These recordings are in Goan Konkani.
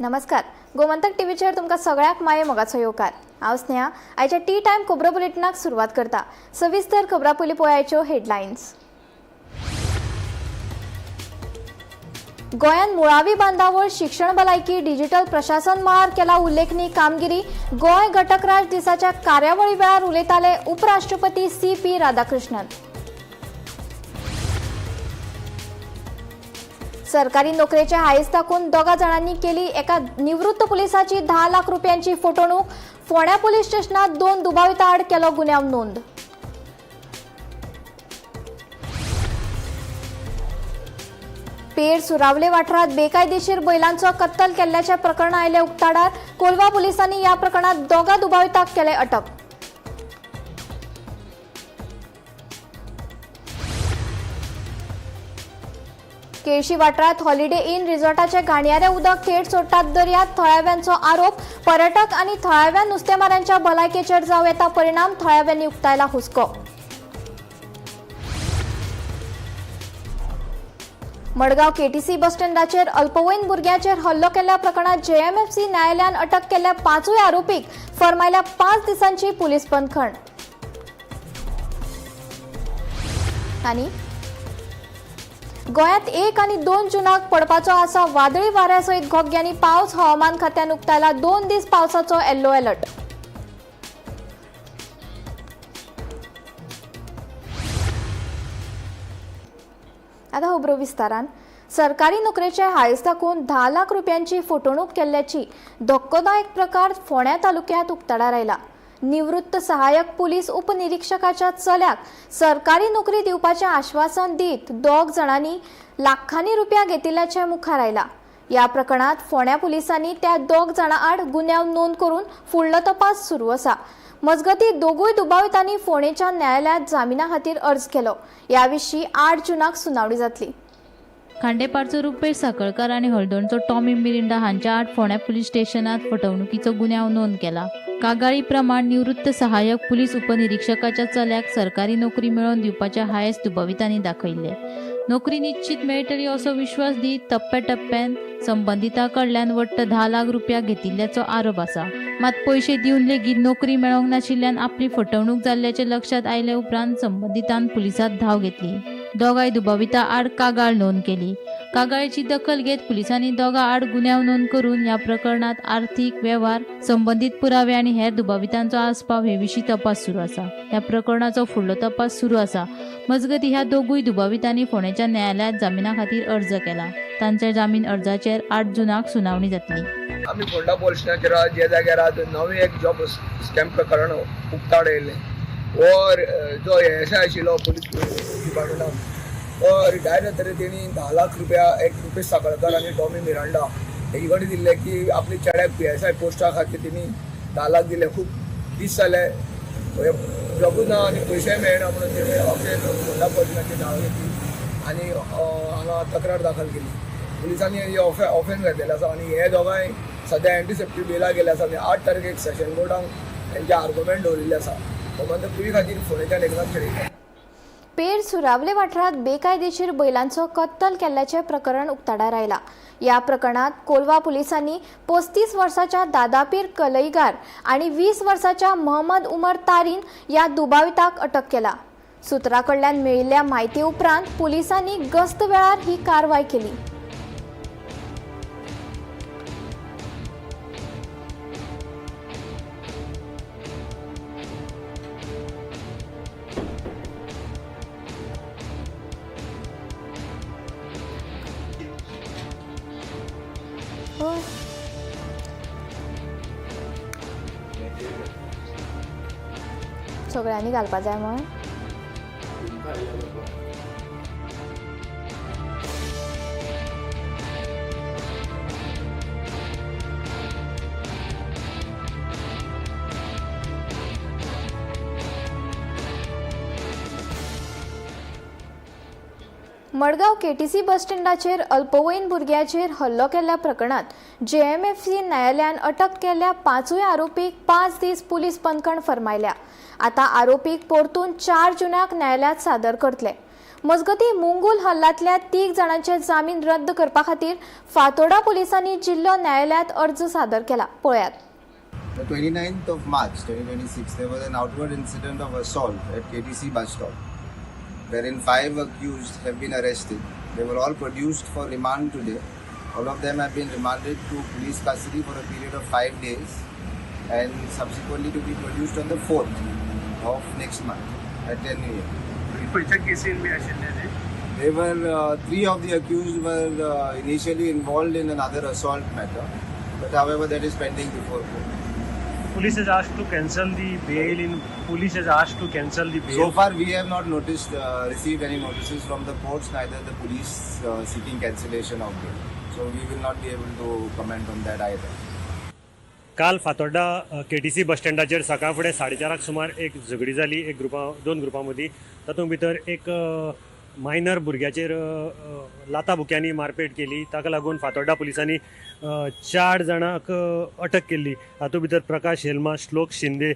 नमस्कार, गोमंतक टीव्हीचेर तुमकां सगळ्यांक माये मोगाचो येवकार. हांव स्नेहा आयच्या टी टायम खबरो बुलेटिनाक सुरवात करता. सविस्तर खबरां पयलीं पळयाच्यो हेडलायन्स. गोंयांत मुळावी बांदावळ, शिक्षण, भलायकी, डिजिटल प्रशासन मळार केला उल्लेखनीय कामगिरी. गोंय घटक राज दिसाच्या कार्यावळी वेळार उलयताले उपराष्ट्रपती सी.पी. राधाकृष्णन. सरकारी नोकरेचे हायस दाखोवन दोगा जाणांनी केली एका निवृत्त पुलिसाची 10 लाख रुपयांची फटवणूक. फोंड्या पोलीस स्टेशनात 2 दुबावितां आड केलो गुन्यांव नोंद. पेर सुरावले वाठारात बेकायदेशीर बैलांचो कत्तल केल्ल्याचे प्रकरण आयले उक्ताडार. कोलवा पोलिसांनी या प्रकरणात दोगा दुबावितांक केले अटक. केळशी वाठारात हॉलिडे इन रिसॉर्टाचे घाणयारे उदक थेट सोडटात दर्यात, थळाव्यांचो आरोप. पर्यटक आनी थळाव्या नुस्तेमारांच्या भलायकेचेर जावं येता परिणाम, थळाव्यांनी उक्तायला हुस्को. मडगांव केटीसी बस स्टँडाचेर अल्पवयीन भुरग्याचेर हल्लो केल्ल्या प्रकरणात जेएमएफसी न्यायालयान अटक केल्ल्या 5 आरोपीक फर्मायल्या 5 दिसांची पुलीस बंदखण. आनी गोंयांत 1 आनी 2 जूनाक पडपाचो आसा वादळी वाऱ्या सयत घोग्यांनी पावस. हवामान खात्यान उक्तायला 2 दीस पावसाचो येल्लो अलर्ट. आता खबरो विस्तारान. सरकारी नोकरेचे हायस दाखोवन 10 लाख रुपयांची फटवणूक केल्ल्याची धक्कोदायक प्रकार फोंड्या तालुक्यांत उक्ताडार आयला. निवृत्त सहाय्यक पुलीस उपनिरीक्षकाच्या चल्याक सरकारी नोकरी दिवपाचें आश्वासन दीत 2 जाणांनी लाखांनी रुपया घेतिल्ल्याचें मुखार आयला. ह्या प्रकरणात फोंड्या पुलिसांनी त्या 2 जाणां आड गुन्यांव नोंद करून फुडलो तपास सुरू आसा. मजगतीं दोगूय दुबावितांनी फोंडेच्या न्यायालयांत जामिना खातीर अर्ज केलो. ह्या विशीं 8 जूनाक सुनावणी जातली. खांडेपारचो रुपेश साखळकार आनी हळदोणचो टॉमी मिरिंडा हांच्या आड फोंड्या पुलीस स्टेशनात फटवणुकीचो गुन्यांव नोंद केला. कागाळी प्रमाण निवृत्त सहाय्यक पुलीस उपनिरीक्षकाच्या चल्याक सरकारी नोकरी मेळोवन दिवपाचे हायस दुबावितांनी दाखयल्ले. नोकरी निश्चित मेळटली असो विश्वास दीत टप्प्याटप्प्यान संबंदितां कडल्यान वट्ट 10 लाख रुपया घेतिल्ल्याचो आरोप आसा. मात पयशे दिवन लेगीत नोकरी मेळोवंक नाशिल्ल्यान आपली फटवणूक जाल्ल्याचें लक्षात आयले उपरांत संबंदितान पुलिसांत धांव घेतली. दोगांय दुबावितां आड कागाळ नोंद केली. कागाळीची दखल घेत पुलिसांनी दोगां आड गुन्यांव नोंद करून ह्या प्रकरणात आर्थिक वेव्हार, संबंदीत पुरावे आनी हेर दुबावितांचो आस्पाव हे विशीं तपास सुरू आसा. ह्या प्रकरणाचो फुडलो तपास सुरू आसा. मजगतीं ह्या दोगूय दुबावितांनी फोंडेच्या न्यायालयांत जामिना खातीर अर्ज केला. तांच्या जामीन अर्जाचेर 8 जूनाक सुनावणी जातली. आमी फोंडा पोलीस स्टेशनाचेर जे जाग्यार आज नवें एक जॉब स्कॅम प्रकरण उक्ताड येयलें. हो जो एस I आशिल्लो पुलीस डिपार्टमेंटान तो रिटायर जातकीर तेणी 10 लाख रुपया एक रुपेश साखळकर आनी टॉमी मिरांडा हेजे कडेन दिल्ले की आपले चेड्याक पी एस I पोस्टा खातीर तेणी 10 लाख दिले. खूब दीस जाले जॉबूच ना आनी पयशेय मेळना म्हणून तेणी अशें फोंडा पोलीस स्टेशनाचेर धांव घेतली आनी हांगा तक्रार दाखल केली. पुलिसांनी ही ऑफेन्स घेतलेले आसा आनी हे दोगांय सद्या एंटीसेप्टीक बेला गेले आसा आनी 8 तारखेक सेशन कोर्टान तेंचे आर्गुमेंट दवरिल्ले आसा. गोमंतक टीव्ही खातीर फोंडेच्यान एकनाथ खेडेकर. पेर सुरावले वाठारात बेकायदेशीर बैलांचो कत्तल केल्ल्याचें प्रकरण उक्ताडार आयला. ह्या प्रकरणात कोलवा पुलिसांनी 35 वर्साच्या दादापीर कलईगार आनी 20 वर्साच्या मोहम्मद उमर तारीन ह्या दुबाविताक अटक केला. सुत्रां कडल्यान मेळिल्ल्या म्हायती उपरांत पुलिसांनी गस्त वेळार ही कारवाय केली. सगळ्यांनी घालपा जाय म्हण. मडगांव केटीसी बस स्टँडाचेर अल्पवयीन भुरग्याचेर हल्लो केल्ल्या प्रकरणात जेएमएफसी न्यायालयान अटक केल्ल्या 5 आरोपीक 5 दीस पुलीस बंदखण फर्मायल्या. आता आरोपीक परतून 4 जूनाक न्यायालयात सादर करतले. मजगतीं मुंगूल हल्ल्यांतल्या 3 जाणांचे जामीन रद्द करपा खातीर फातोर्डा पुलिसांनी जिल्लो न्यायालयांत अर्ज सादर केला. पळयात. The 29th of March 2026, there was an outward incident of assault at KTC bus stop, wherein 5 accused have been arrested. They were all produced for remand today. All of them have been remanded to police custody for a period of 5 days and subsequently to be produced on the 4th of next month at 10 a.m. They were, 3 of the accused were initially involved in another assault matter, but however that is pending before court. Police has asked to cancel the bail. Police has asked to cancel the bail. So far, we have not noticed, received any notices from the courts, neither the police seeking cancellation of bail. So we will not be able to comment on that either. काल फातोर्डा KTC बस स्टँडाचेर सकाळ फुडें 4:30 सुमार एक झगडी जाली एक ग्रुपा दोन ग्रुपां मदीं. तातूंत भितर एक मायनर भुरग्याचेर लाता बुक्यांनी मारपेट केली. ताका लागून फातोर्डा पुलिसांनी 4 जाणांक अटक केल्ली. तातूंत भितर प्रकाश हेल्मा, श्लोक शिंदे,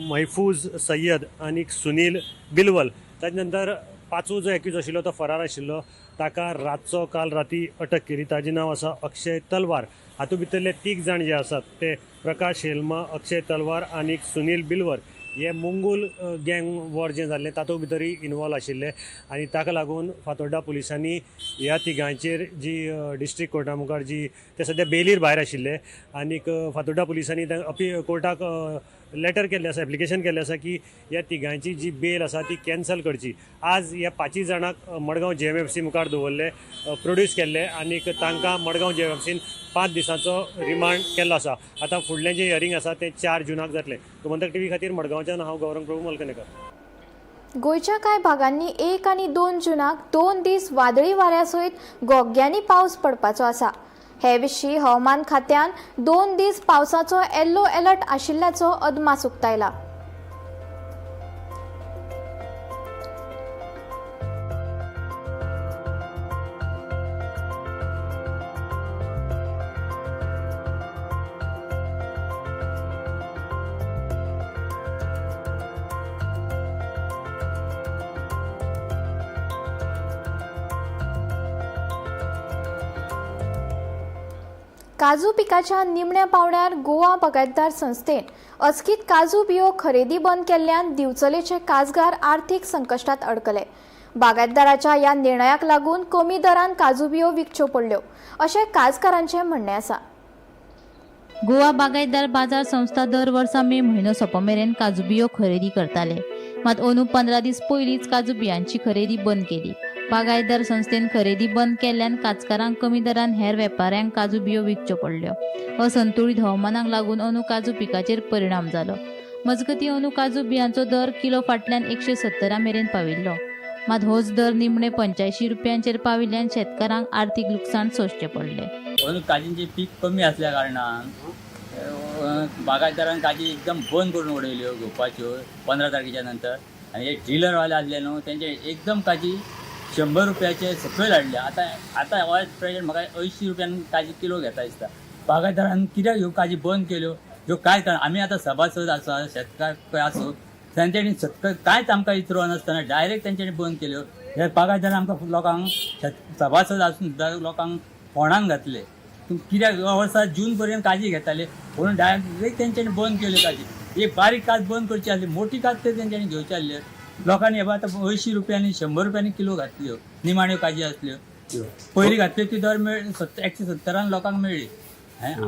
महफूज सय्यद आनी सुनील बिलवल. ताजे नंतर 5वो जो एक्यूज आशिल्लो तो फरार आशिल्लो, ताका रातचो काल राती अटक केली. ताजें नांव आसा अक्षय तलवार. हातूंत भितरले 3 जाण जे आसात ते प्रकाश हेल्मा, अक्षय तलवार आनी सुनील बिलवर हे मुंगूल गँग वॉर जें जाल्लें तातूंत भितरूय इनवॉल्व आशिल्ले आनी ताका लागून फातोर्डा पुलिसांनी ह्या तिगांचेर जी डिस्ट्रिक्ट कोर्टा मुखार जी ते सद्या बेलीर भायर आशिल्ले आनीक फातोर्डा पुलिसांनी कोर्टाक लेटर केल्लें आसा, एप्लिकेशन केल्लें आसा की ह्या तिगांची जी बेल आसा ती कॅन्सल करची. आज ह्या 5 जाणांक मडगांव JMFC मुखार दवरले, प्रोड्यूस केल्ले आनीक तांकां मडगांव JMFCन 5 दिसांचो रिमांड केल्लो आसा. आतां फुडलें जें हियरींग आसा तें 4 जूनाक जातलें. गोमंतक टीव्ही खातीर मडगांवच्यान हांव गौरंग प्रभू मलकनेकर. गोंयच्या कांय भागांनी 1 आनी 2 जूनाक 2 दीस वादळी वाऱ्या सयत गोग्यांनी पावस पडपाचो आसा. हे विशीं हवामान खात्यान 2 दीस पावसाचो येल्लो अलर्ट आशिल्ल्याचो अदमास उक्तायला. काजू पिकाच्या निमण्या पावड्यार गोवा बागायतदार संस्थेन अचकीत काजू बियो खरेदी बंद केल्ल्यान दिवचलेचे काजगार आर्थीक संकश्टात अडकले. बागायतदाराच्या ह्या निर्णयाक लागून कमी दरान काजू बियो विकच्यो पडल्यो अशें काजकारांचें म्हणणें आसा. गोवा बागायतदार बाजार संस्था दर वर्सा मे म्हयनो सोंपो मेरेन काजू बियो खरेदी करताले. मात अंदू 15 दीस पयलींच काजू बियांची खरेदी बंद केली. बागायतदार संस्थेन खरेदी बंद केल्ल्यान काजकारांक कमी दरान हेर वेपाऱ्यांक काजू बियो विकच्यो पडल्यो. असंतुळीत हवामानाक लागून अंदू काजू पिकाचेर परिणाम जालो. मजगतीं अंदू काजू बियांचो दर किलो फाटल्यान 170 मेरेन पाविल्लो. मात होच दर निमणे 85 रुपयांचेर पाविल्ल्यान शेतकारांक आर्थीक लुकसाण सोंसचें पडलें. अंदू काजींचें पीक कमी आसल्या कारणान बागायतदारान काजी एकदम बंद करून उडयल्यो घेवपाच्यो 15 तारखेच्या नंतर. आनी हे डिलरवाले आसले न्हू तेंचे एकदम काजी 100 रुपयाचे सकयल हाडले. आतां आतां एज प्रेजेंट म्हाका 80 रुपयान काजी किलो घेता दिसता. बागायतदारान कित्याक ह्यो काजी बंद केल्यो ह्यो काय कारण आमी आतां सभासद आसा, शेतकार आसो, तेंच्यांनी शेतकार कांयच आमकां इतरो नासतना डायरेक्ट तेंच्यांनी बंद केल्यो. हे बागायतदारान आमकां लोकांक सभासद आसून सुद्दां लोकांक फोंडान घातले. कित्याक वर्सा जून पर्यंत काजी घेताले म्हणून डायरेक्ट तेंच्यांनी बंद केल्यो काजी. एक बारीक काज बंद करची आसली, मोठी काज ते तेंच्यांनी घेवची आसली. लोकांनी हे आतां 80 रुपयांनी 100 रुपयांनी किलो घातल्यो निमाण्यो काजी आसल्यो. पयलीं घातल्यो ती दर मेळ 170 लोकांक मेळ्ळी.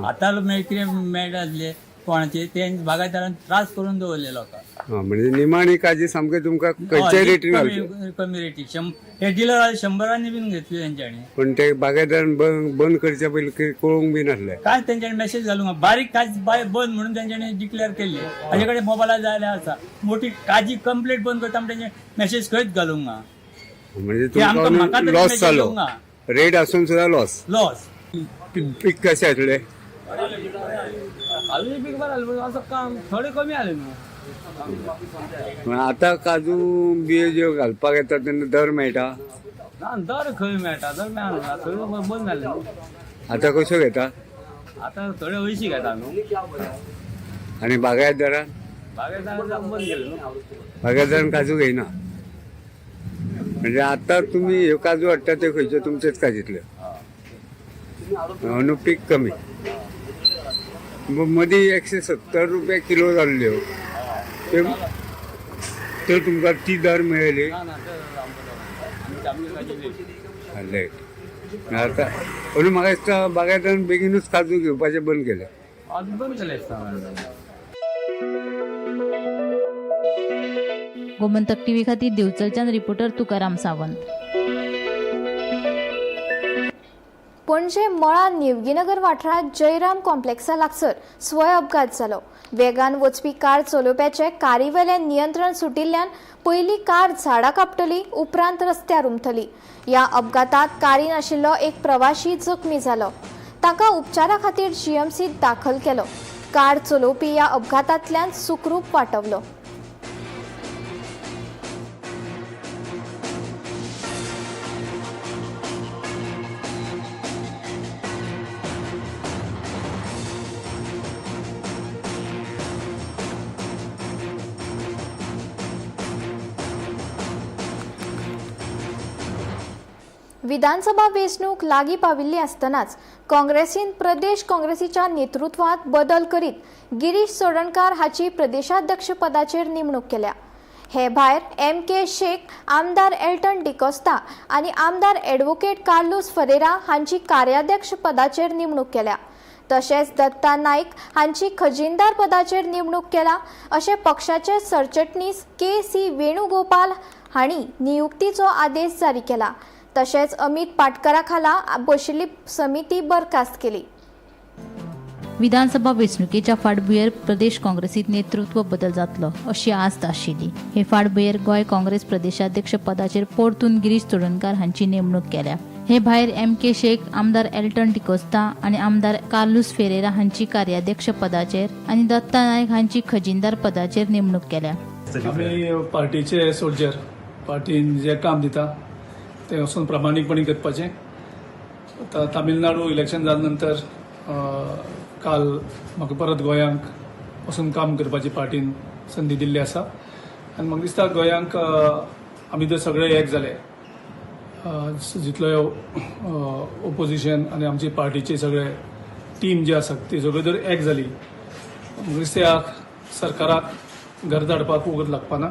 आतां मेळ कितें मेळटा आसले कोणाचे ते बागायतदारान त्रास करून दवरले लोकांक. म्हणजे निमाणी काजी सामके तुमकां खंयच्याय रेटीन घालची, कमी रेटी हे डिलर 100 बीन घेतली तेंच्यांनी. पण ते बागायतदारान बंद करच्या पयलीं कळोवंक बी नासले. काय तेंच्यांनी मेसेज घालूंक बारीक काज बंद म्हणून तेंच्यांनी डिक्लेअर केल्ली. हाजे कडेन मोबायलार जाल्यार आसा मोठी काजी कंप्लीट बंद करता म्हण तेंचे मेसेज खंयच घालूंक ना. म्हणजे तुमकां लॉस जालो, रेट आसून सुद्दां लॉस लॉस. पीक कशें आसलें? काजूचें पीक बरें आसलें, असो काम थोडें कमी आसलें न्हू. आतां काजू बियो ज्यो घालपाक येता तेन्ना दर मेळटा? ना दर खंय मेळटा, दर मेळना, थोड्यो बंद जाले न्हू. आतां कश्यो घेता? आतां थोडे 80 घेता न्हू. आनी बागायतदारान? बागायतदारान बंद केलें न्हू. बागायतदारान काजू घेयना. म्हणजे आता तुमी ह्यो काजू हाडटा त्यो खंयच्यो तुमचेच काजीतल्यो? अंदू पीक कमी. मदीं 170 रुपया किलो जाल्ल्यो त्यो त्यो तुमकां ती दर मेळ्ळी? ना ना, ते आमकां आमची काजी लेट. लेट. आतां अंदू म्हाका दिसता बागायतान बेगीनूच काजू घेवपाचें बंद केलें. आज बंद केलें दिसता. गोमंतक टीव्ही खातीर दिवचलच्यान रिपोर्टर तुकाराम सावंत. पणजे मळा निवगीनगर वाठारांत जयराम कॉम्प्लेक्सा लागसर स्वय अपघात जालो. वेगान वचपी कार चलोवप्याचे कारीवेलें नियंत्रण सुटिल्ल्यान पयली कार झाडाक आपटली, उपरांत रस्त्यार उमथली. ह्या अपघातात कारीन आशिल्लो एक प्रवाशी जखमी जालो. ताका उपचारा खातीर जीएमसीत दाखल केलो. कार चलोवपी ह्या अपघातांतल्यान सुखरूप वाटवलो. विधानसभा वेंचणूक लागीं पाविल्ली आसतनाच काँग्रेसीन प्रदेश काँग्रेसीच्या नेतृत्वात बदल करीत गिरीश चोडणकार हाची प्रदेशाध्यक्ष पदाचेर नेमणूक केल्या. हे भायर एम के शेख, आमदार एल्टन डिकोस्ता आनी आमदार ॲडव्होकेट कार्लूस फरेरा हांची कार्याध्यक्ष पदाचेर नेमणूक केल्या. तशेंच दत्ता नायक हांची खजिनदार पदाचेर नेमणूक केल्या अशें पक्षाचे सरचिटणीस के सी वेणुगोपाल हांणी नियुक्तीचो आदेश जारी केला. तशेंच अमित पाटकरा खाला बशिल्ली समिती बरखास्त केली. विधानसभा वेंचणुकेच्या फाटभुंयेर प्रदेश काँग्रेसीत नेतृत्व बदल जातलो अशी आस्त आशिल्ली. हे फाटभुंयेर गोंय काँग्रेस प्रदेशाध्यक्ष पदाचेर परतून गिरीश चोडणकार हांची नेमणूक केल्या. हे भायर एम के शेख, आमदार एल्टन डिकोस्ता आनी आमदार कार्लूस फेरेरा हांची कार्याध्यक्ष पदाचेर आनी दत्ता नायक हांची खजिनदार पदाचेर नेमणूक केल्या. आमी पार्टीचे सोल्जर, पार्टीन जें काम दिता तें वचून प्रामाणीकपणी करपाचें. आतां तामिळनाडू इलेक्शन जाल्या नंतर काल म्हाका परत गोंयांक वचून काम करपाची पार्टीन संदी दिल्ली आसा आनी म्हाका दिसता गोंयांक आमी जर सगळे एक जाले, जितलो ओपोजिशन आनी आमची पार्टीचे सगळे टीम जी आसा ती सगळी जर एक जाली, म्हाका दिसता ह्या सरकाराक घर धाडपाक वगत लागपाना.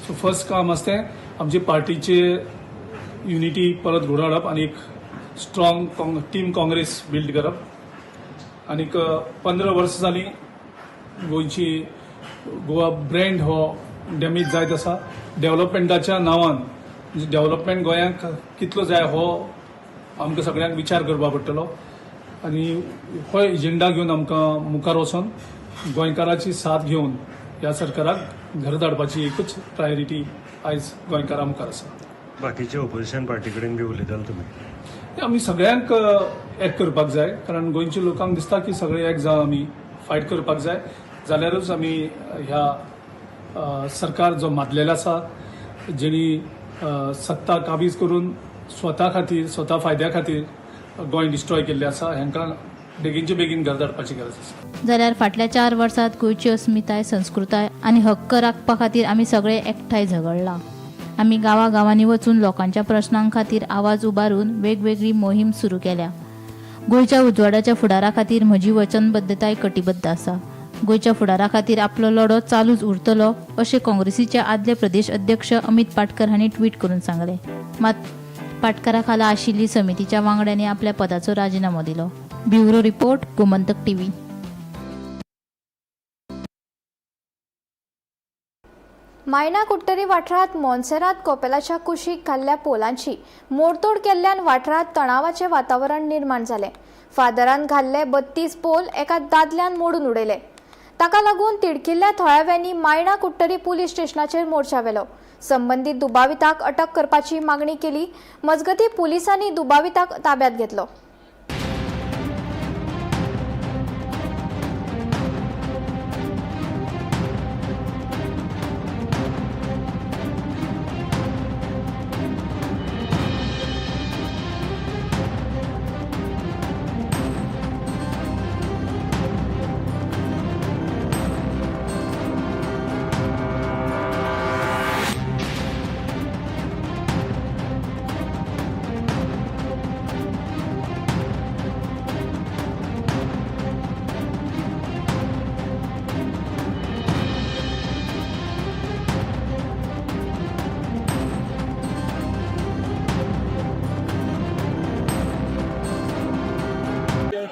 सो फर्स्ट काम आसा तें आमची पार्टीचे युनिटी परत घडोवन हाडप आनी एक स्ट्रॉंग टीम काँग्रेस बिल्ड करप. आनीक 15 वर्सां जालीं गोंयची गोवा ब्रँड हो डॅमेज जायत आसा. डेव्हलपमेंटाच्या नांवान म्हणजे डेव्हलपमेंट गोंयांक कितलो जाय हो आमकां सगळ्यांक विचार करपाक पडटलो आनी हो एजेंडा घेवन आमकां मुखार वचोन गोंयकाराची साथ घेवन ह्या सरकाराक घर धाडपाची एकूच प्रायोरिटी आयज गोंयकारां मुखार आसा. बाकीचे ओपोजिशन पार्टी कडेन बी उलयताले तुमी? आमी सगळ्यांक एक करपाक जाय, कारण गोंयच्या लोकांक दिसता की सगळे एक जावन आमी फायट करपाक जाय, जाल्यारूच आमी ह्या सरकार जो मातलेलो आसा, जेणी सत्ता काबीज करून स्वता खातीर, स्वता फायद्या खातीर गोंय डिस्ट्रॉय केल्लें आसा, हांकां बेगीनचे बेगीन घर धाडपाची गरज आसा. जाल्यार फाटल्या 4 वर्सांत गोंयची अस्मिताय, संस्कृताय आनी हक्क राखपा खातीर आमी सगळे एकठांय झगडला. आमी गांवागांवांनी वचून लोकांच्या प्रश्नां खातीर आवाज उबारून वेगवेगळी मोहीम सुरू केल्या. गोंयच्या उजवाडाच्या फुडारा खातीर म्हजी वचनबद्धताय कटिबद्ध आसा. गोंयच्या फुडारा खातीर आपलो लढो चालूच उरतलो अशें काँग्रेसीचे आदले प्रदेश अध्यक्ष अमित पाटकर हांणी ट्वीट करून सांगलें. मात पाटकरा खाला आशिल्ली समितीच्या वांगड्यांनी आपल्या पदाचो राजिनामो दिलो. Bureau report, Gomantak TV. Maina Curtorim वाठारांत मोन्सेरात कोपेलाच्या कुशीक घाल्ल्या पोलांची मोडतोड केल्ल्यान वाठारांत तणावाचें वातावरण निर्माण जालें. फादरान घाल्ले 32 पोल एका दादल्यान मोडून उडयले. ताका लागून तिडकिल्ल्या थळाव्यांनी मायणा कुडटरी पुलीस स्टेशनाचेर मोर्चा व्हेलो. संबंदीत दुबाविताक अटक करपाची मागणी केली. मजगतीं पुलिसांनी दुबाविताक ताब्यात घेतलो.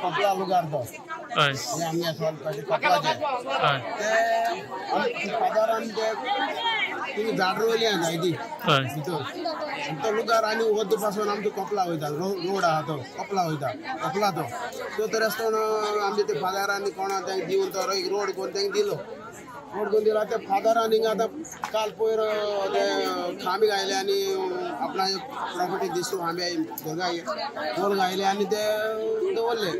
कपला लुगार तो आमगे कपलाचे ते फादरान ते तिंगा झाड रोयली आहा जायती भितर आनी तो लुगार आनी वद्द पासून आमचो कपला वयता, रोड आहा तो कपला वयता, कपला तो तो तर आसतना आमचे ते फादरान कोणा तांकां दिवन तो एक रोड करून तांकां दिलो, रोड करून दिलो. आतां फादरान हिंगा आतां काल पयर ते खांबे घायले आनी आपणा प्रॉपर्टी दिसतो खांबे गोल घायले आनी ते दवरले.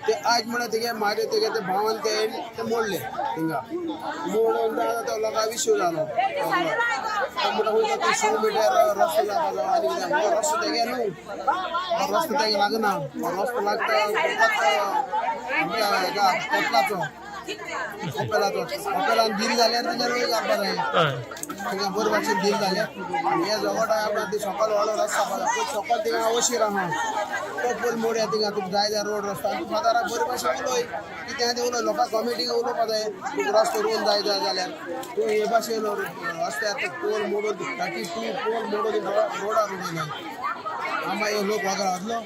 ते आज म्हणल्यार तेगे मागे तेगे ते भावान ते ते मोडले थिंगा मोडून आतां तो लोकांक इश्यू जालो. तो म्हणटा खंय तो 100 मिटर रस्तो जावपाचो आनी कितें हो रस्तो तेगे न्हू, हो रस्तो तेगे लागना, हो रस्तो लागता फकत आमच्या हेका कपलाचो, कपेलाचो. कपेलान धीर जाल्यार तेजेर वयर घालपा जाय, थिंगा बरे भाशेन धीर जाल्यार. आनी हे झगोट आहा ती सकल व्हडलो रस्तो आसा पळय, सकल थिंगा अशीर आहा तो पोल मोडया थिंगा तुका जाय जाल्यार रोड रस्तो. आनी फादराक बरे भाशेन उलय कितें आहा तें उलय, लोकां कमिटीक उलोवपा जाय तुका रस्तो रोवन जाय जाय जाल्यार तूं हे भाशेन रस्त्यार पोल मोडून 32 पोल मोडून रोडार उडयले. आमकां हे लोक वागरा घातलो.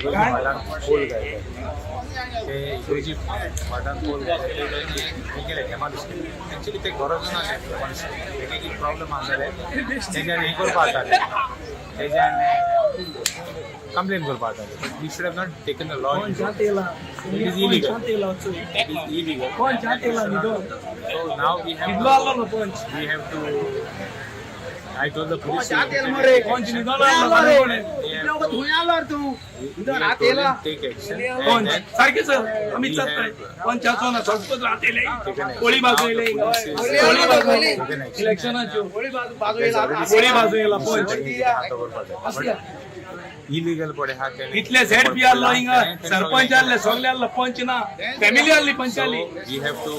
पोल घायले ते इगर्जी वाठारान पोल घायले ते हें केलें डेमोलिश केलें. एक्चुली ते गरज नासलें डेमोलिश केलें, एक प्रॉब्लम आसा जाल्यार तेज्यान हें करपा जातालें, तेज्यान कंप्लेन करपा जातालें. But we should have not taken the law, it is illegal, it is illegal. So now we have to I told the police to take action. सारखे सर आमी चलताय पंचाचो ना संस्कृत राहतेले कोळी बाजू येयले, कोळी बाजू इलेक्शनाच्यो कोळी बाजू येयला पंच इलिगल पडे हा इतले झेड पी आसलो हिंगा सरपंच आसले सगळे आसलो पंच ना फॅमिली आसली पंच आसली we have to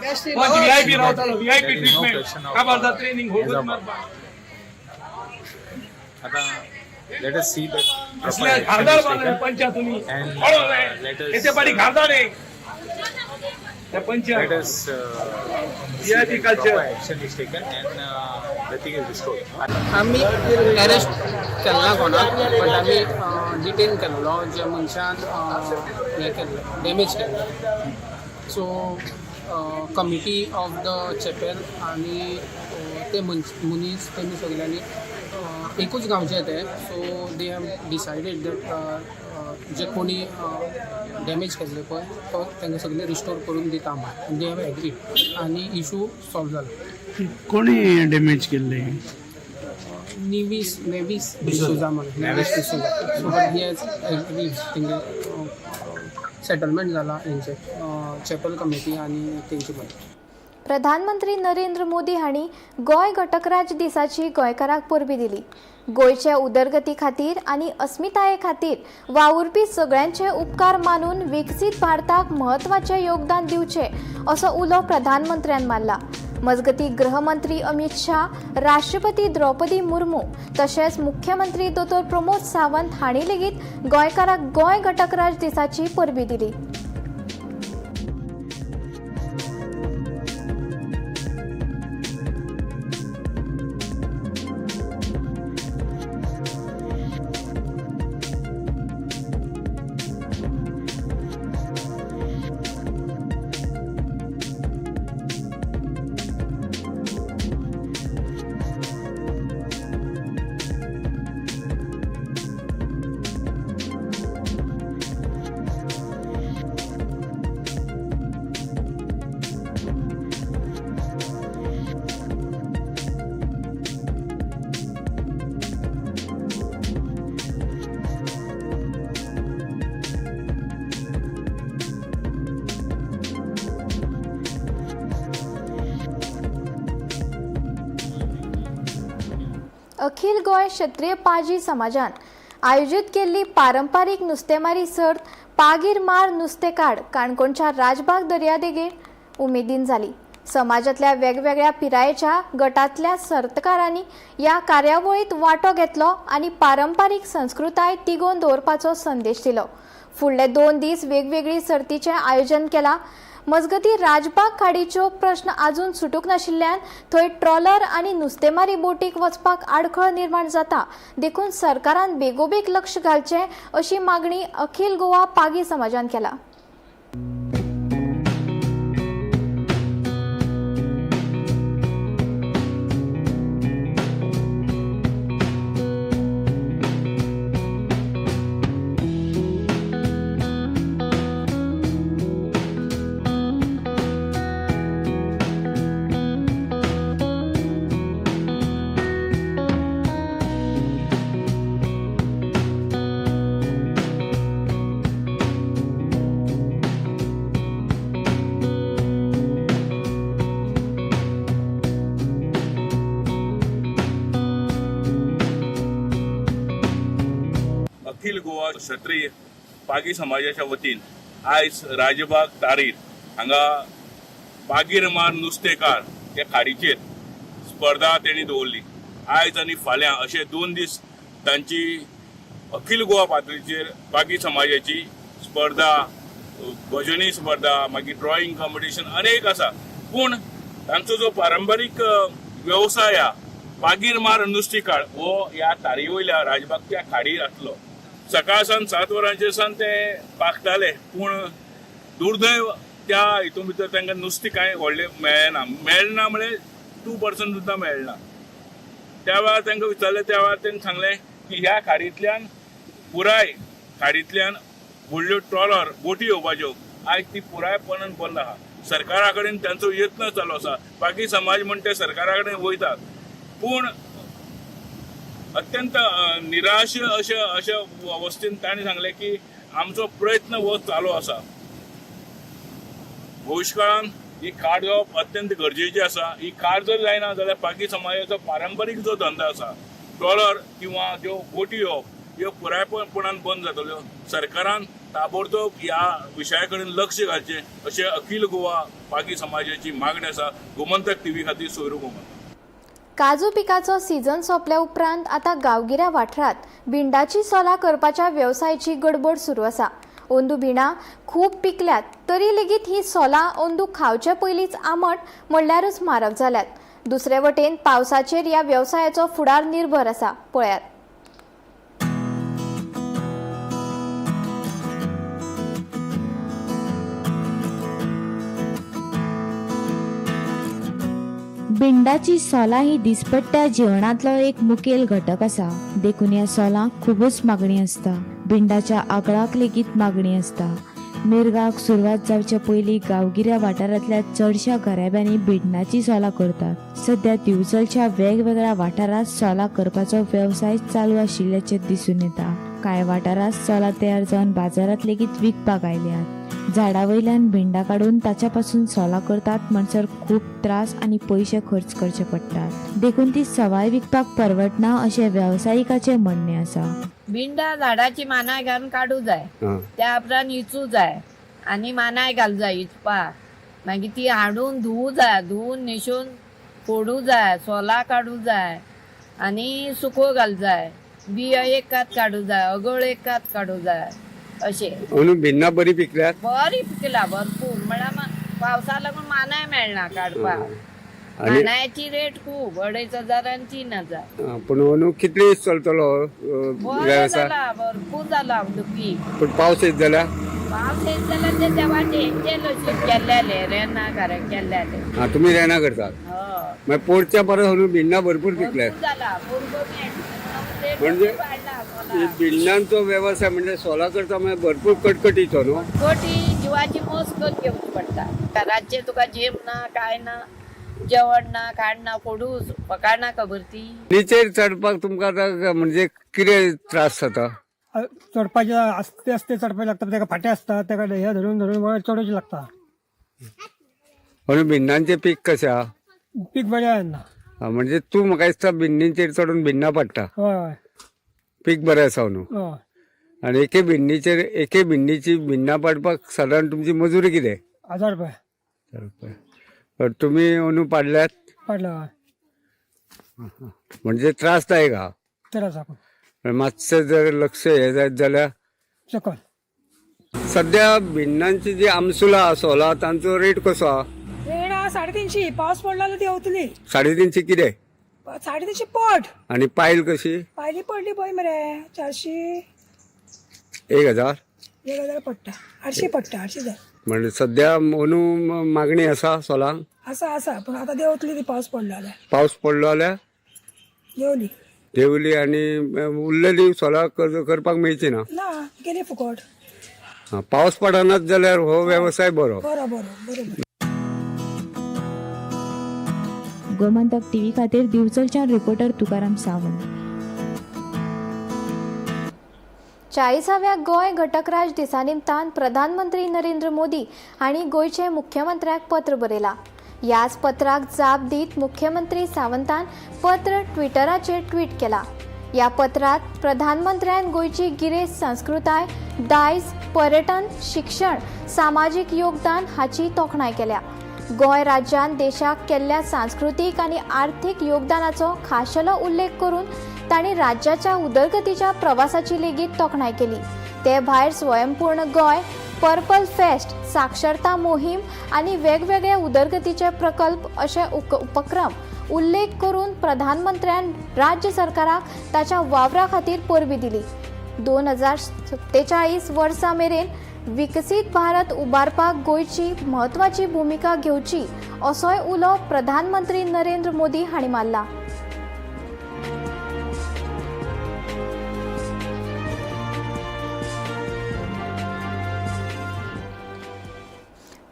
panch VIP रावतालो, व्हीआयपी ट्रिटमेंट काबार जाता ट्रेनिंग होगत मारपा. आता let us see that असले घारदार बांदले पंचा तुम्ही येते पाडी घारदार आहे त्या पंचा let us VIP culture. Action is taken and the thing is restored. आमी अरेस्ट केल्ला कोणाक, बट आमी डिटेन केल्लो ज्या मनशान हें केल्लें, डॅमेज केल्लें. So committee of the chapel आनी ते मनीस तेमी सगल्यांनी एकूच गांवचे ते, so they have decided that जे कोणी डॅमेज केल्ले पळय तो तांकां सगळें रिस्टोर करून दिता म्हण they have agreed आनी इशू सॉल्व जालो. कोणी डॅमेज केल्ले? निवीस नेवीस डिसोजा म्हणून, Nevis D'Souza. So but he has agreed, तेंगे सेटलमेंट जाला हेंचे चॅपल कमिटी आनी तेंचे मदीं. प्रधानमंत्री नरेंद्र मोदी हांणी गोंय घटकराज्य दिसाची गोंयकारांक परबीं दिली. गोंयचे उदरगती खातीर आनी अस्मिताये खातीर वावुरपी सगळ्यांचे उपकार मानून विकसीत भारताक म्हत्वाचें योगदान दिवचें असो उलो प्रधानमंत्र्यान मारला. मजगतीं गृहमंत्री अमित शाह, राष्ट्रपती द्रौपदी मुर्मू तशेंच मुख्यमंत्री दोतोर प्रमोद सावंत हांणी लेगीत गोंयकारांक गोंय घटकराज्य दिसाची परबीं दिली. अखिल गोंय क्षत्रिय पाजी समाजान आयोजीत केल्ली पारंपारीक नुस्तेमारी सर्त पागीर मार नुस्तें काड काणकोणच्या राजबाग दर्यादेगेर उमेदीन जाली. समाजांतल्या वेगवेगळ्या पिरायेच्या गटांतल्या सर्तकारांनी ह्या कार्यावळींत वांटो घेतलो आनी पारंपारीक संस्कृताय तिगोवन दवरपाचो संदेश दिलो. फुडले 2 दीस वेगवेगळी सर्तीचें आयोजन केलां. मजगतीं राजबाग खाडीच्यो प्रश्न अजून सुटूंक नाशिल्ल्यान थंय ट्रॉलर आनी नुस्तेमारी बोटीक वचपाक आडखळ निर्माण जाता. देखून सरकारान बेगोबेग लक्ष घालचें अशी मागणी अखिल गोवा पागी समाजान केला. अखिल गोवा क्षत्रिय पागी समाजाच्या वतीन आयज राजबाग तारीर हांगा पागीर मार नुस्तेकार ह्या खाडीचेर स्पर्धा तेणी दवरली. आयज आनी फाल्यां अशे 2 दीस तांची अखिल गोवा पातळीचेर पागी समाजाची स्पर्धा, भजनी स्पर्धा, मागीर ड्रॉइंग कॉम्पिटिशन अनेक आसा. पूण तांचो जो पारंपारीक वेवसाय आहा पागीर मार नुस्तेकार हो ह्या तारी वयल्या राजबागच्या खाडीर आसलो. सकाळ सावन 7 वरांचेर सावन ते पागताले, पूण दुर्दैव त्या हितून भितर तांकां नुस्तें कांय व्हडलें मेळना. मेळना म्हळ्यार 2% सुद्दां मेळना. त्या वेळार तांकां विचारलें, त्या वेळार तांणी सांगलें की ह्या खाडींतल्यान पुराय खाडींतल्यान व्हडल्यो ट्रॉलर बोटी येवपाच्यो, आयज ती पुरायपणान बंद आहा. सरकारा कडेन तांचो यत्न चालू आसा. बाकी समाज म्हण ते सरकारा कडेन वयतात, पूण अत्यंत निराश अशे अशे अवस्थेन तांणी सांगलें की आमचो प्रयत्न हो चालू आसा. भविश्य ही खाड जावप अत्यंत गरजेची आसा. ही खाड जर जायना जाल्यार पागी समाजाचो पारंपारीक जो धंदो आसा ट्रॉलर किंवा ज्यो बोटी येवप ह्यो पुरायपणान बंद जातल्यो. सरकारान ताबडतोब ह्या विशया कडेन लक्ष घालचें अशें अखिल गोवा पागी समाजाची मागणी आसा. गोमंतक टीव्ही खातीर सोयरू गोमंतक. काजू पिकाचो सीझन सोंपल्या उपरांत आतां गांवगिऱ्या वाठारांत भिंडाची सोलां करपाच्या वेवसायाची गडबड सुरू आसा. अंदू भिंडां खूब पिकल्यात तरी लेगीत ही सोलां अंदू खावचे पयलींच आमट म्हणल्यारूच म्हारग जाल्यात. दुसरे वटेन पावसाचेर ह्या वेवसायाचो फुडार निर्भर आसा. पळयात. भिंडाची सोलां ही दिसपट्ट्या जेवणांतलो एक मुखेल घटक आसा. देखून ह्या सोलांक खुबूच मागणी आसता. भिंडाच्या आगळाक लेगीत मागणी आसता. मिरगाक सुरवात जावचे पयलीं गांवगिऱ्या वाठारांतल्या चडश्या घराब्यांनी भिंडाची सोलां करतात. सद्या दिवचलच्या वेगवेगळ्या वाठारांत सोलां करपाचो वेवसाय चालू आशिल्ल्याचें दिसून येता. कांय वाठारांत सोलां तयार जावन बाजारांत लेगीत विकपाक आयल्यात. झाडा वयल्यान भिंडां काडून ताच्या पासून सोलां करतात म्हणसर खूब त्रास आनी पयशे खर्च करचे पडटात. देखून ती सवाय विकपाक परवडना अशें वेवसायिकाचें म्हणणें आसा. भिंडां झाडाची मानाय घालून काडूं जाय, त्या उपरांत इचूं जाय आनी मानाय घालूं जाय इचपाक. मागीर ती हाडून धुवूं जाय, धुवून न्हेसून फोडूं जाय, सोलां काडूं जाय आनी सुको घालूं जाय, बियो एक कात काडूं जाय, अगळ एक कात काडूं जाय अशें. अंदू भिन्नां बरी पिकल्यात? बरी पिकला भरपूर, म्हळ्यार पावसा लागून मानाय मेळना काडपाक. मानायाची रेट खूब, 2500 आनी 3000. पूण अंदू कितले दीस चलतलो वेवसाय? भरपूर जाला पीक. पूण पावस येत जाल्यार? पावस येत जाल्यार ते देवाचे हेंचे लशीन केल्लेले रेना केल्लेले. तुमी रेना करतात? मागीर पोरच्या परस अंदू भिन्नां भरपूर पिकल्यात. म्हणजे भिंडांचो वेवसाय म्हणजे सोलां करता म्हणजे भरपूर कटकटीचो न्हू? कटकटी जिवाची मोस करून घेवची पडटा. रातचें तुका जेम ना काय ना, जेवण ना, खाण ना, फोडू पकाडना खबर ती. नीचेर चडपाक तुमकां आतां म्हणजे कितें त्रास जाता? चडपाचे आस्ते आस्ते चडपाक लागता, ताका फाटे आसता, ताका हे धरून धरून वयर चडोवचें लागता. अंदू भिंडांचें पीक कशें आहा? पीक बरें येना. म्हणजे तूं म्हाका दिसता भिंडीचेर चडून भिन्नां पडटा. हय, पीक बरें आसा न्हू? हय. आनी एके भिंडीचेर एके भिंडीची भिन्नां पाडपाक सादारण तुमची मजुरी कितें? 1000 रुपया. 1000 रुपया. तुमी अंदू पाडल्यात? पाडल्या. म्हणजे त्रासदायक आहा. त्रास आहा. मातशें जर लक्ष हें जायत जाल्यार चकल. सध्या भिंडांची जी आमसुला सोला तांचो रेट कसो आहा? रेट आहा 350. पावस पडला जाल्यार देंवतली. 350 कितें? 350 पट. आनी पायल कशी? पायली पडली पळय मरे 400. 1000. 1000 पडटा. 800 पडटा. 800 जाय. म्हणजे सध्या अंदू मागणी आसा सोलांक? आसा आसा, पूण आतां देंवतली ती पावस पडलो जाल्यार. पावस पडलो जाल्यार देंवली. देंवली आनी उरलेली सोलां करपाक मेळची ना. ना, गेली फुकट. पावस पडनाच जाल्यार हो वेवसाय बरो. बरो बरो बरोबर. गोमंतक टीव्ही खातीर दिवचलच्यान रिपोर्टर तुकाराम सावंत. 40व्या गोंय घटक राज दिसा निमतान प्रधानमंत्री नरेंद्र मोदी हांणी गोंयचे मुख्यमंत्र्याक पत्र बरयलां. ह्याच पत्राक जाप दीत मुख्यमंत्री सावंतान पत्र ट्विटराचेर ट्वीट केलां. ह्या पत्रांत प्रधानमंत्र्यान गोंयची गिरेस्त संस्कृताय, दायज, पर्यटन, शिक्षण, सामाजीक योगदान हाची तोखणाय केल्या. गोंय राज्यान देशाक केल्ल्या सांस्कृतीक आनी आर्थीक योगदानाचो खाशेलो उल्लेख करून तांणी राज्याच्या उदरगतीच्या प्रवासाची लेगीत तोखणाय केली. ते भायर स्वयंपूर्ण गोंय, पर्पल फेस्ट, साक्षरता मोहीम आनी वेगवेगळे उदरगतीचे प्रकल्प अशे उपक्रम उल्लेख करून प्रधानमंत्र्यान राज्य सरकाराक ताच्या वावरा खातीर परबी दिली. 2047 वर्सा मेरेन विकसीत भारत उबारपाक गोंयची म्हत्वाची भुमिका घेवची असोय उलो प्रधानमंत्री नरेंद्र मोदी हांणी मारला.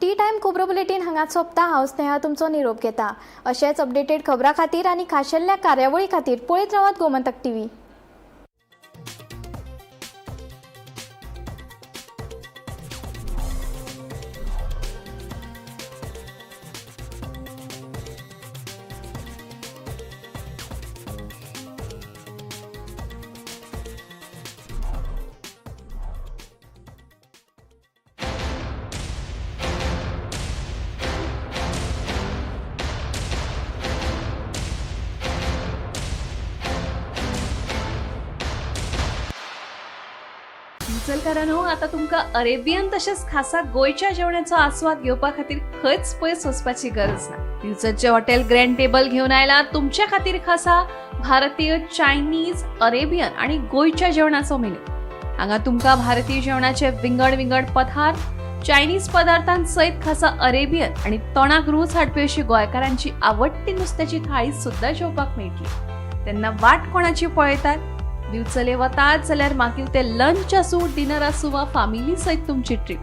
टी टायम खबरो बुलेटीन हांगाच सोंपता. हांव स्नेहा तुमचो निरोप घेता. अशेंच अपडेटेड खबरां खातीर आनी खाशेल्या कार्यावळी खातीर पळयत रावात गोमंतक टीव्ही. दिवचलकारांनो, आता तुमकां अरेबियन तशेंच खासा गोंयच्या जेवणाचो आस्वाद घेवपा खातीर खंयच पयस वचपाची गरज ना. दिवचलचे हॉटेल ग्रँड टेबल घेवन आयला तुमच्या खातीर खासा भारतीय, चायनीज, अरेबियन आनी गोंयच्या जेवणाचो मेनू. हांगा तुमकां भारतीय जेवणाचे विंगड विंगड पदार्थ, चायनीज पदार्थां सयत खासा अरेबियन आनी तोंडाक रूच हाडपी अशी गोंयकारांची आवडटी नुस्त्याची थाळी सुद्दां जेवपाक मेळटली. तेन्ना वाट कोणाची पळयतात? दिवचले वतात जाल्यार मागीर ते लंच आसूं, डिनर आसूं वा फामिली सयत तुमची ट्रीप,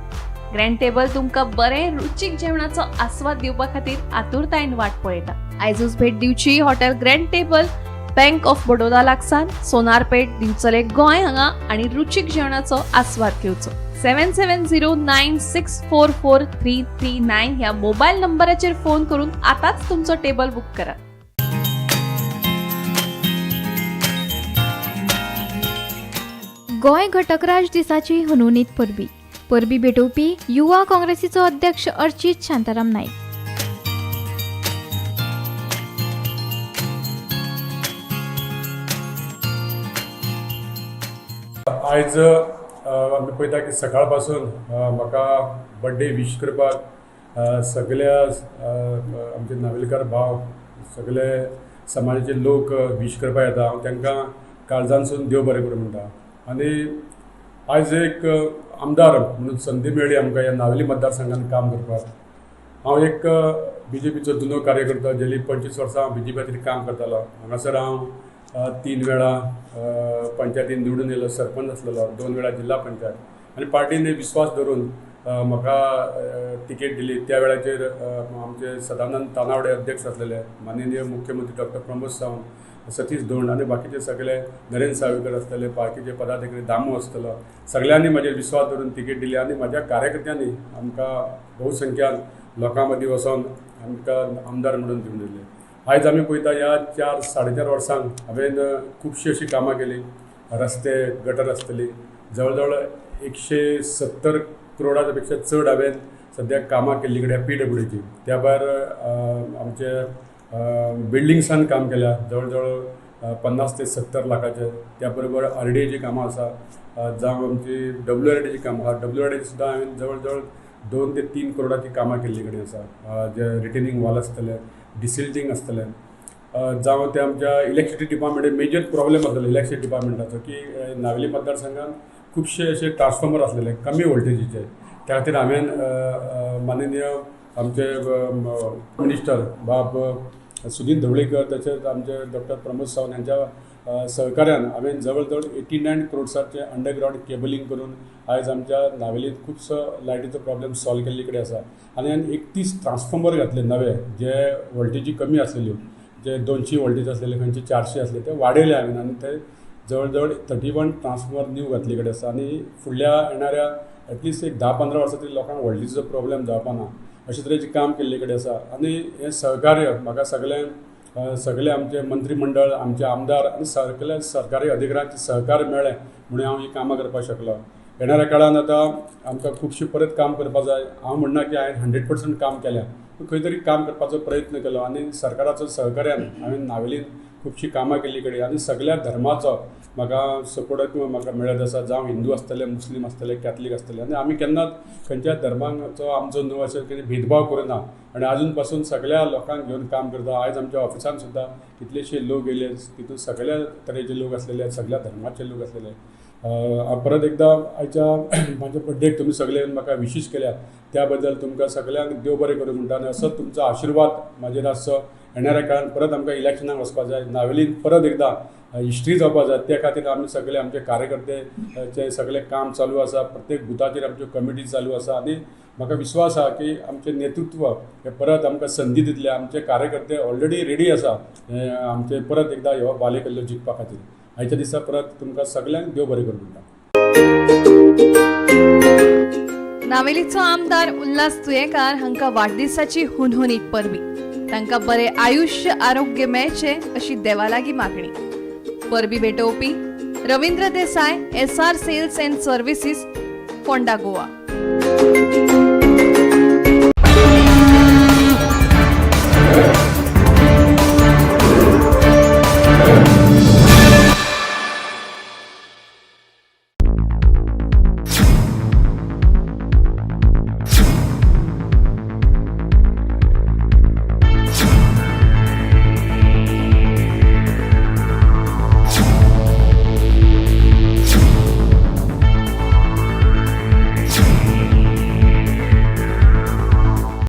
ग्रँड टेबल तुमकां बरें रुचीक जेवणाचो आस्वाद दिवपा खातीर आतुरतायेन वाट पळयता. आयजूच भेट दिवची hotel grand table, bank of Baroda लागसार, सोनारपेठ, दिवचले, गोंय हांगा आनी रुचीक जेवणाचो आस्वाद घेवचो. 7709644339 ह्या मोबायल नंबराचेर फोन करून आतांच तुमचो टेबल बूक करात. गोंय घटकराज दिसाची हुनहुनीत परबी. परबी भेटोवपी युवा काँग्रेसीचो अध्यक्ष अर्चित शांताराम नाईक. आयज आमी पळयता की सकाळ पासून म्हाका बड्डे विश करपाक सगळ्या आमचे नावेलकार भाव, सगळे समाजाचे लोक विश करपाक येता. हांव तांकां काळजांतसून देव बरें करूं म्हणटा. आनी आयज एक आमदार म्हणून संदी मेळ्ळी आमकां ह्या नावेली मतदारसंघान काम करपाक. हांव एक बीजेपीचो जुनो कार्यकर्तो, गेली 25 वर्सां हांव बीजेपी खातीर काम करतालो. हांगासर हांव 3 वेळा पंचायतीन निवडून येयलो, सरपंच आसलेलो, 2 वेळा जिल्हा पंचायत, आनी पार्टीन विस्वास धरून म्हाका तिकेट दिली. त्या वेळाचेर आमचे सदानंद तानावडे अध्यक्ष आसलेले, माननीय मुख्यमंत्री डॉक्टर प्रमोद सावंत, सतीश धोंड आनी बाकीचे सगळे नरेंद्र सावयकर आसतले, बाकीचे पदाधिकारी दामू आसतलो, सगळ्यांनी म्हजेर विस्वास धरून तिकेट दिली आनी म्हाज्या कार्यकर्त्यांनी आमकां बहुसंख्यान लोकां मदीं वचोन आमकां आमदार म्हणून दिवन दिले. आयज आमी पळयता ह्या 4 साडे 4 वर्सांक हांवें खुबशीं अशीं कामां केलीं. रस्ते, गटर आसतली, जवळ जवळ 170 करोडा पेक्षा चड हांवें सद्याक कामां केल्ली कडेन पीडब्ल्यूडीची. त्या भायर आमचे बिल्डिंग्सान काम केल्या, जवळ जवळ 50 ते 70 लाखाचे. त्या बरोबर आरडीएची कामां आसा, जावं आमची डब्ल्यू आर डीची कामां आसा. डब्ल्यू आर डी सुद्दां हांवें जवळ जवळ 2 ते 3 करोडाची कामां केल्ली कडेन आसा, जे रिटेनिंग वॉल आसतले, डिसिल्टींग आसतलें, जावं ते आमच्या इलेक्ट्रिसिटी डिपार्टमेंट. मेजर प्रॉब्लेम आसलेलो इलेक्ट्रिसिटी डिपार्टमेंटाचो की नावेली मतदारसंघात खुबशे अशे ट्रान्सफॉर्मर आसलेले कमी वोल्टेजीचे. त्या खातीर हांवें माननीय आमचे मिनिस्टर बाब सुदीन ढवळीकर तशेंच आमचे डॉक्टर प्रमोद सावंत हांच्या सहकार्यान हांवें जवळ जवळ 89 क्रोड्साचे अंडरग्रावंड केबलिंग करून आयज आमच्या नावेलींत खुबसो लायटीचो प्रॉब्लेम सॉल्व केल्ले कडेन आसा. आनी हांवें 31 ट्रान्सफॉर्मर घातले नवे, जे वोल्टेजी कमी आसलेल्यो, जे 200 वोल्टेज आसलेले, खंयचे 400 आसले, ते वाडयले हांवें आनी ते जवळ जवळ 31 ट्रान्सफॉर्मर न्यू घातले कडेन आसा. आनी फुडल्या येणाऱ्या एटलिस्ट एक 10-15 वर्सां तरी लोकांक वोल्टेजीचो प्रॉब्लेम जावपा ना अशे तरेचें काम केल्ले कडेन आसा. आनी हें सहकार्य म्हाका सगळें सगळे आमचे मंत्रीमंडळ, आमचे आमदार आनी सगळे सरकारी अधिकाऱ्यांचें सहकार्य मेळ्ळें म्हणून हांव ही कामां करपाक शकलो. येणाऱ्या काळान आतां आमकां खुबशें परत काम करपाक जाय. हांव म्हणना की हांवें 100% काम केलें, पूण खंय तरी काम करपाचो प्रयत्न केलो आनी सरकाराचो सहकार्यान हांवें नावेलीन खुबशीं कामां केल्ली कडेन. आनी सगळ्या धर्माचो म्हाका सपोर्ट म्हाका मेळत आसा, जावं हिंदू आसतले, मुस्लीम आसतले, कॅथलीक आसतले. आनी आमी केन्नाच खंयच्याच धर्माचो आमचो न्हू अशें कितें भेदभाव करिना आनी आजून पासून सगळ्या लोकांक घेवन काम करता. आयज आमच्या ऑफिसान सुद्दां कितलेशे लोक येयले, तितून सगळ्या तरेचे लोक आसलेले, सगळ्या धर्माचे लोक आसलेले. परत एकदां आयच्या म्हाज्या बड्डेक तुमी सगळे म्हाका विशीस केल्या त्या बद्दल तुमकां सगळ्यांक देव बरें करूं म्हणटा आनी असोच तुमचो आशिर्वाद म्हाजेर आसचो. येणाऱ्या काळान परत आमकां इलेक्शनाक वचपाक जाय, नावेलीन परत एकदां हिस्ट्री जावपाक जाय, त्या खातीर आमी सगळे आमचे कार्यकर्ते सगळें काम चालू आसा, प्रत्येक बुथाचेर आमच्यो कमिटी चालू आसा. आनी म्हाका विश्वास आसा की आमचें नेतृत्व हें परत आमकां संदी दितलें. आमचे कार्यकर्ते ऑलरेडी रेडी आसा आमचे परत एकदां ह्यो बालेकिल्लो जिखपा खातीर. आयच्या दिसा परत तुमकां सगळ्यांक देव बरें करूं म्हणटा. नावेलीचो आमदार उल्हास तुयेंकार हांकां वाडदिसाची हुनहुनीत परबी. तांकां बरें आयुश्य आरोग्य मेळचें अशी देवा लागीं मागणी. परबी भेटोवपी Ravindra Desai, SR sales and services, Ponda, Goa.